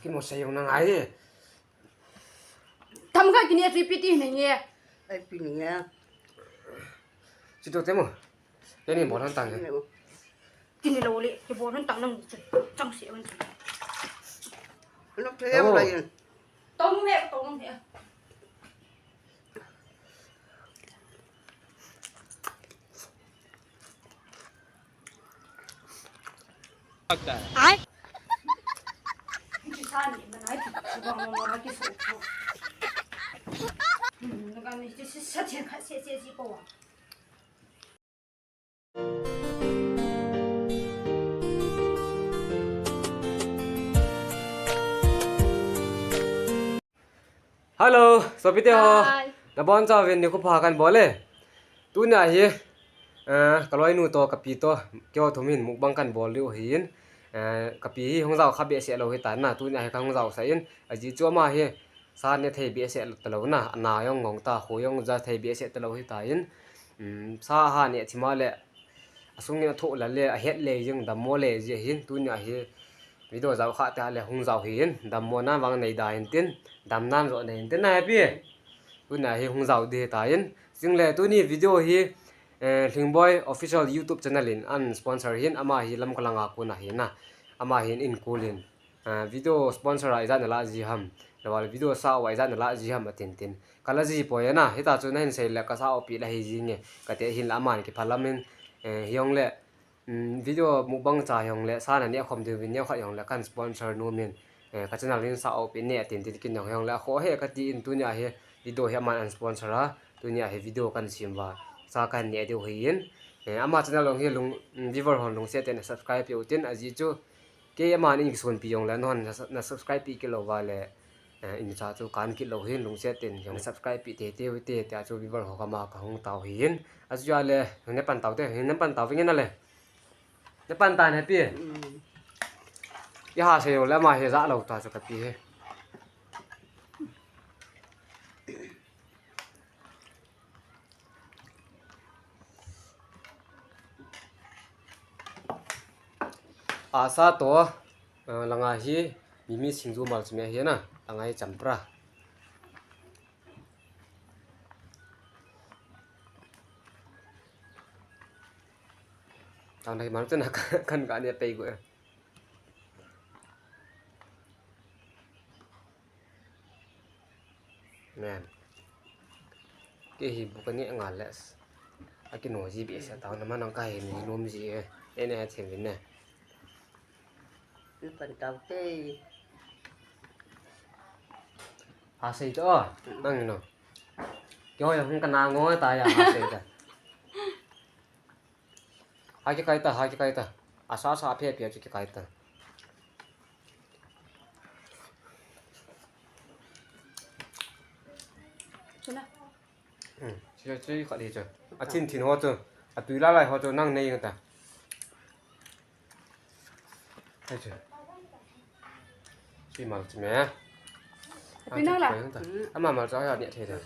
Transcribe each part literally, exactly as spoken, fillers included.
Kimo sei jong na ngai. Tam kha kini a chu ipi ti nei nge. Ai pi ni nge. Chuto te mo. Kei ni bol han tang nge. Kini lo le, kei bol han tang nang chu. Chang se man chu. Lo te lo la yin. Tong me, tong me. Ai. Hello, sopite ho. Hi. Nabon chauvin nikho pha kan bol e. Tunia hi, eh, kaloinu to, kapi to, keiho thum hin mukbang kan bol diu ahin. Eh, kapi hi hung jao kha behseh lou hitan na, tunia hi kahung jaosah in. Ajeh chu ama hi sa ne thei behseh talou na, ana jong ngong ta, kho jong ja thei behseh talou hitan. Um, sa ha ne thima le, asung in athoh lal le, ahet le jing, dammo le jeh hin, tunia hi video jao kha tah le hung jao hin, dammo nan vang nei da hin tin, dam nan jo nei hin tin na happy. Tunia hi hung jao ding hitan, jing le tuni video hi, eh, Lhingboi Official YouTube channel in an sponsor hin, ama hi Lamka langa kon ahi na, ama hin in kul in. Ah, video sponsor a ijat na la ji ham, lou le video sa a ijat na la ji ham atin tin. Ka la ji poi na, hita chu nahin sei le ka sa opi la hi ji nge, kati hin la aman kiphalam in, eh, hijongle, um, video mukbang cha hijongle, sa na ne khom diu vin ne khat hijongle, kan sponsor nom in, eh, ka channel in sa opi ne atin tin kin jong hijongle, kho he kati in tunia hi video hi aman an sponsor a, tunia hi video kan sem uva, sa kan ne diu hi in, eh, ama channel jong hi lung, um, viewer hon lungset in subscribe u tin ajeh chu, Kei aman in kisonpi jongle, nahon na, na subscribe pi kit lou uva le, eh, imacha chu kan kit lou hin lungset in, na subscribe pi teitei u hite, tia chu viewer ho kama kahung tao hin. Ajeh chu le, ne pan tao te, ne pan tao vinge na le. Ne pan ta ne pi. Mm. I ha sei jongle ama hi ja lou ta chu kapi hi. Asa to, eh, langa hi, mimi singju malchime hi na, langa hi champra. Tang dai mal chana kan ka ne pei go. Nen. Kei hi bu ka neh ngal le. Akino ji behseh tao na ma nang ka hi ni nom ji e. Ene ha them vin ne. Ni pan tao te. Ha sei to. Nang no. Kei ho ya hung ka na ngo ta ya ha sei ta. Ha kikai ta, ha kikai ta. Asa sa phe phe chu kikai ta. Chuna. Hmm, chi chi khat hi chu. A thin thin ho chu. A tui la lai ho chu nang nei ta. Hai chu. Chi malchime. Pi nang la. Ama malcha ya ne the the.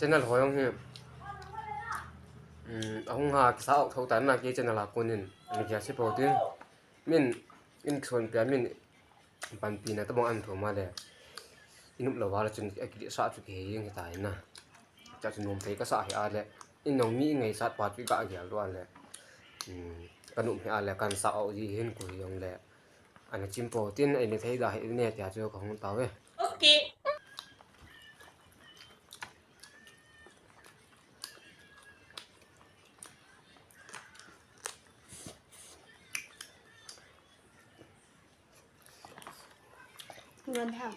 Channel ho jong hi, um, ahung ha kisa ok tho tan na kei channel a konin, um, kia si po tin. Min, in kison pia min, panpina tabang an thum a le. Inop lou a le chun akilehsah chu kihei jeng hitai na. Chua chu nom thei kasah hi a le. In jong mi ngaisat pa chu iga gel lou a le. Um, kanop hi a le kan sa o ji hin ku hi jong le. Ana chim po tin, eini thei da hi ne tia chu kahung tao ve. Okay. Ngon ha.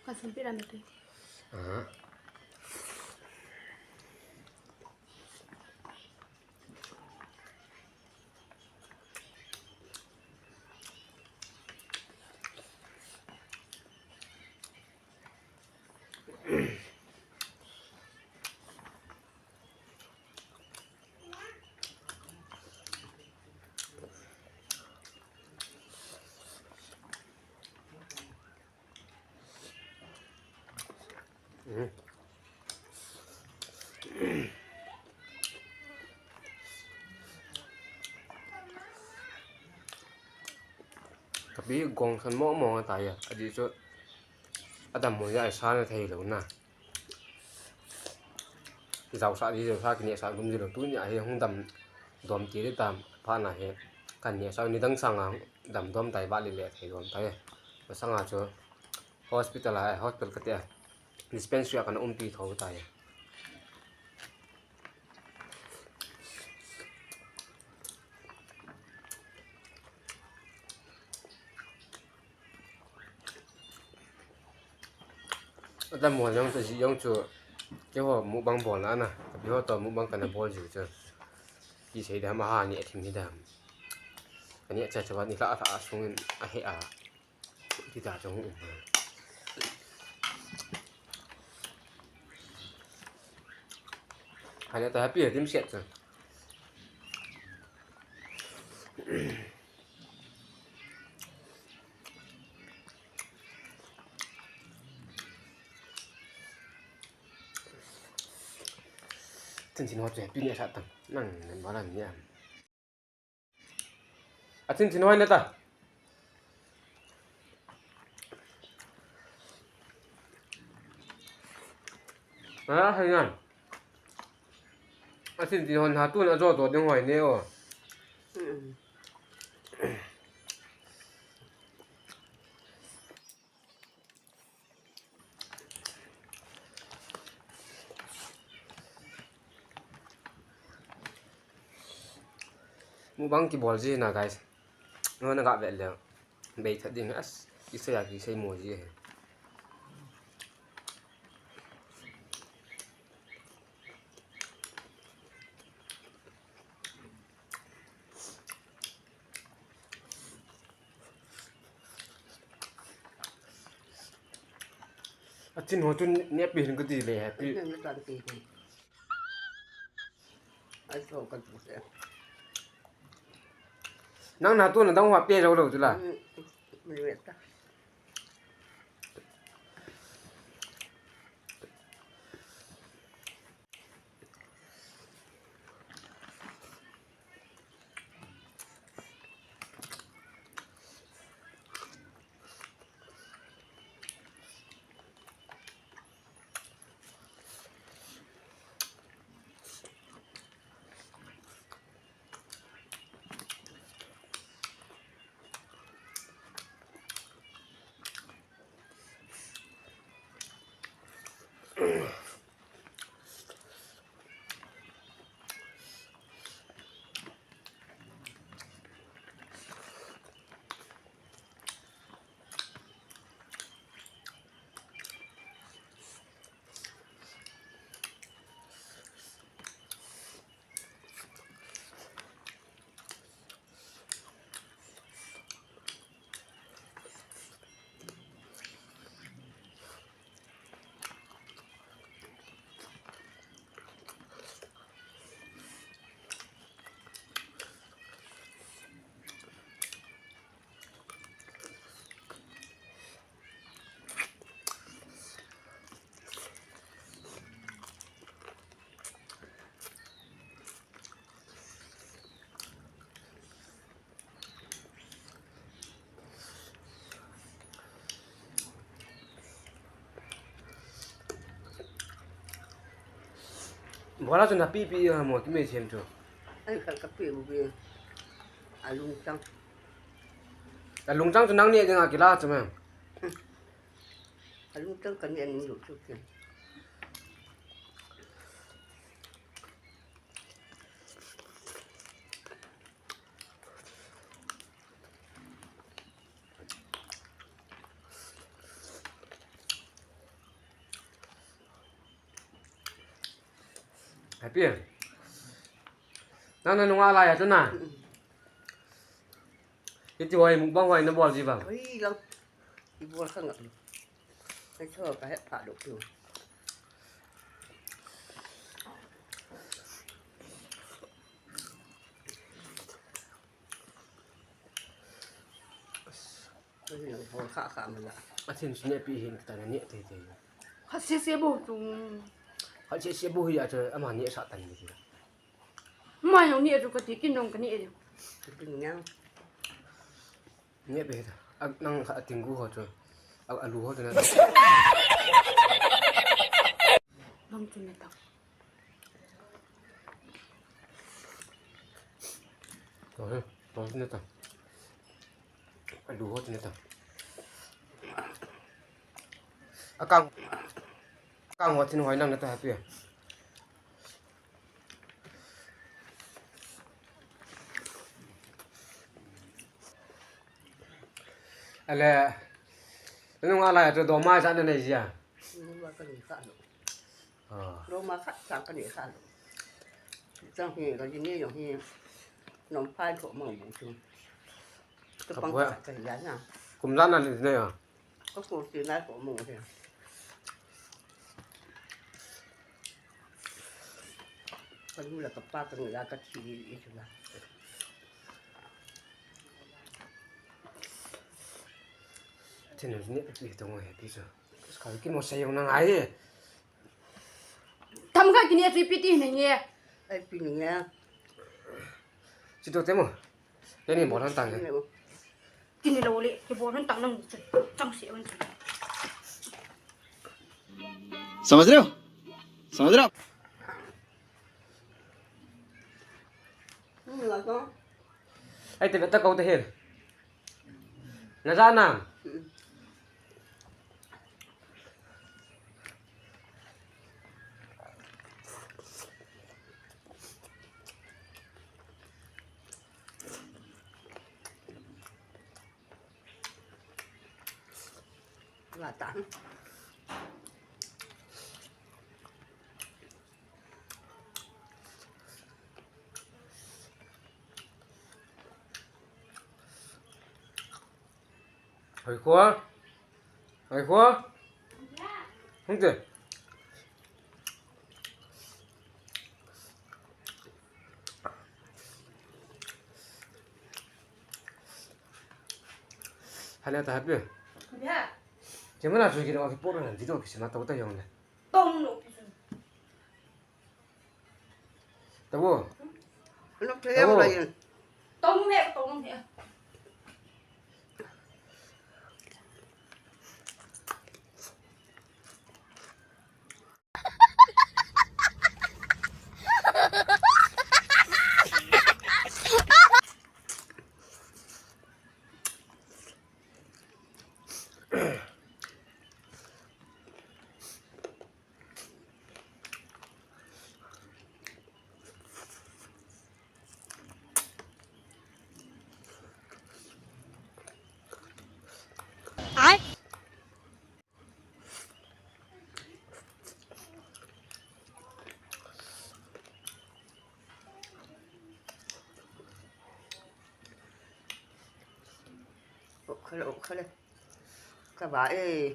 Ka sumpi ram tu. Aha. Hmm. Kapi gong san mo mo ta ya. Adi chu adam mo ya sa na thei lo na. Jaosa di jaosa kini sa gum di lo tu ni a hi hung dam dom ti di tam pha na hi. Kan ni sa ni dang sang a dam dom tai ba li le thei dom tai. Masanga chu hospital a, hospital kati a, dispensary a kana umpi tho tai. Adam mo jong chu, jong chu, keiho mukbang bolna na, kapi ho to mukbang kana bol jiu chu. Kisei dam a ha ni a thim hi dam. Ani a cha cha ni la la sung in a he a. Ti ta chung. Hanya ta happy dim siat ta. Tin tin ho tu happy ni sa ta. Nang nan ba nan ni a. A chin chin hoi na ta. A, hai ngan. A chin chin hoi na tu na jo jo ding hoi ne o. Mukbang kibol ji na, guys. Nona ga vet le. Bei that ding as. Kisei a kisei mo ji he. A chin ho chun ne pi hin ka ti le happy. Nang na tan pi hin. Ai so ka tu se. Nang na tu na dang wa pe lo lo tu la. Mm, mm, mm. Bola chu na pi pi ha mo ki me chem chu. Ai ka ka pi bu pi. A lungchang. A lungchang chu nang ne ding a kila chu me. A lungchang ka ne ning lu chu ke. Happy. Nang na nunga la ya tu na. Iti hoi mukbang hoi na bol ji bang. Oi lang. I bol ka ngap. Ai cho ka he pha dok tu. Hol kha kha mala. A thin sine pi hin ta na ni te te. Khat sese bou chu. Khat sese bou hi a chu ama ni sa tan ni. Mai nong ni a chu ka ti kin nong ka ni a. Kin nong. Ni a pe ta. A nang kha a ting gu ho chu. A, a lu ho chu na. Bang chu na ta. Tor, tor chu na ta. A lu ho chu na ta. A kang, a kang ho chu na hoi nang na ta ha pi a. Ale, nung alai tu doma sa na nei jia. Doma ka ni kha lo. Ah. Doma khat sa ka ni kha lo. Chang hi ka ni yong hi. Nom phai ko mang bu chu. Tu pang ka ka ya na. Kum jan na ni ne ya. Ka ko ti na ko mang he. Ka nu le ka pa ka ngai a ka thi i chu la. Chen ni ti to ngoi pi so. Ka ki mo sa yong na ngai. Tham ka ki ni a chu pi ti na nge. Ai pi ni nge. Chi to te mo. Keini bol han tang e. Keini lo le, kibol han tang nang chu chang se un. समझ रहे हो? समझ रहे हो? Ai te beta kau te he. Na ja na. Lah, tak. Hoi khua. Hoi khua. Hung te. Hana ta happy. Ya. Kemana chu kilo ki pora nan video ki sima tau ta yong le. Tong lo pi chu. Tabo. Ano kaya mo layan? Tong he, tong he. Ai. Okhale, okhale. Ka ba e.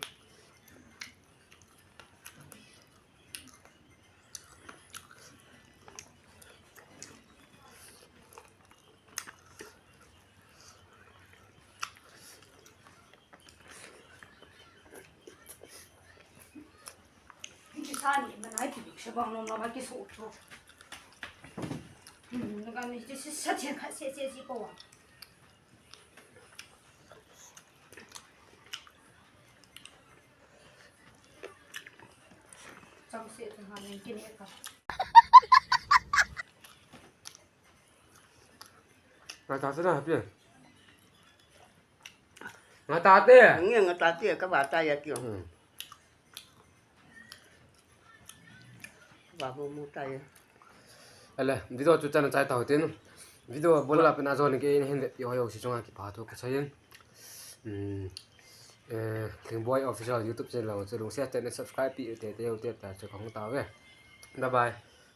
Ki sa ni, man ai ki sa bang nom la ki so cho. Hmm, na ka ni sa sa chen kha se se si ko wa. Chang se chang ha len ki ne ka. Nga ta se na happy. Nga ta te. Nge nga ta te ka ba ta ya kio. Hmm. Ba mo mo ta ya. Ale, video chu chan chai tau tin. Video bol la pen a jon ke in hin ve pi ho yo si chunga kipa thu ka chai in. Hmm. Eh, Lingboy Official YouTube channel chu lungset tah in subscribe pi te te te ta chu ka hung ta ve. Bye bye.